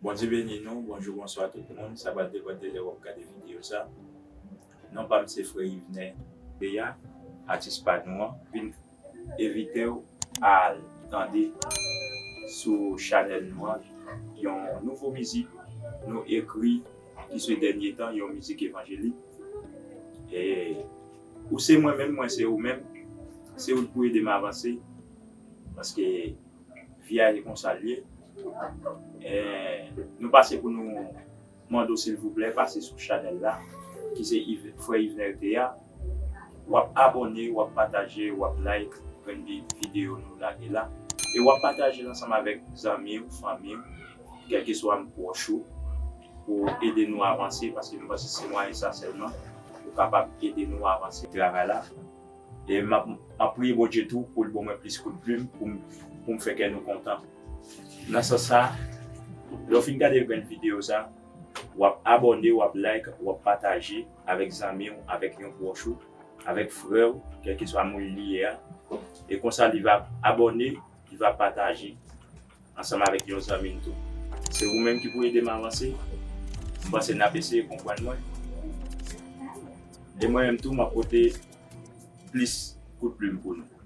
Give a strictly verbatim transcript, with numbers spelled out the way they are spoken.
Bondye beni nou, bonjou, bonswa tout moun. Sa pral depann de lè w ap gade videyo sa. Non pa m se Frè Yvener Beya, atis pa nou an. Vin envite w al tande sou chanèl nou an yon nouvo mizik nou ekri ki se dènye tan, yon mizik evanjelik. E ou se mwen menm, mwen se ou menm. Se ou k pou ede m avanse. Paske vi a e konsa l ye. E nou pase pou nou mande w silvouplè pase sou chanèl la ki se Yve- Frè Yvener Beya. W ap abòne, w ap pataje, w ap like grenn vi- videyo nou lage la. E w ap pataje l ansanm avèk zanmi w, fanmi w, kèlkeswa m pwòch ou, pou ede nou avanse, paske m panse se mwayen sa sèlman pou kapab ede nou avanse travay la. E m ap, m ap priye Bondye tou pou l ban mwen plis kout plim pou m, pou m fè kè nou kontan. Nan sans sa, lè w fin gade grenn videyo sa, w ap abòne, w ap like, w ap pataje avèk zanmi w, avèk yon pwòch ou, avèk frè w, kèlkeswa moun li ye a. E konsa li va abòne, li va pataje ansanm avèk yon zanmi l tou. Se ou menm ki pou ede m avanse. M panse n ap eseye konprann mwen. E mwen menm tou, m ap pote plis kout plim pou nou.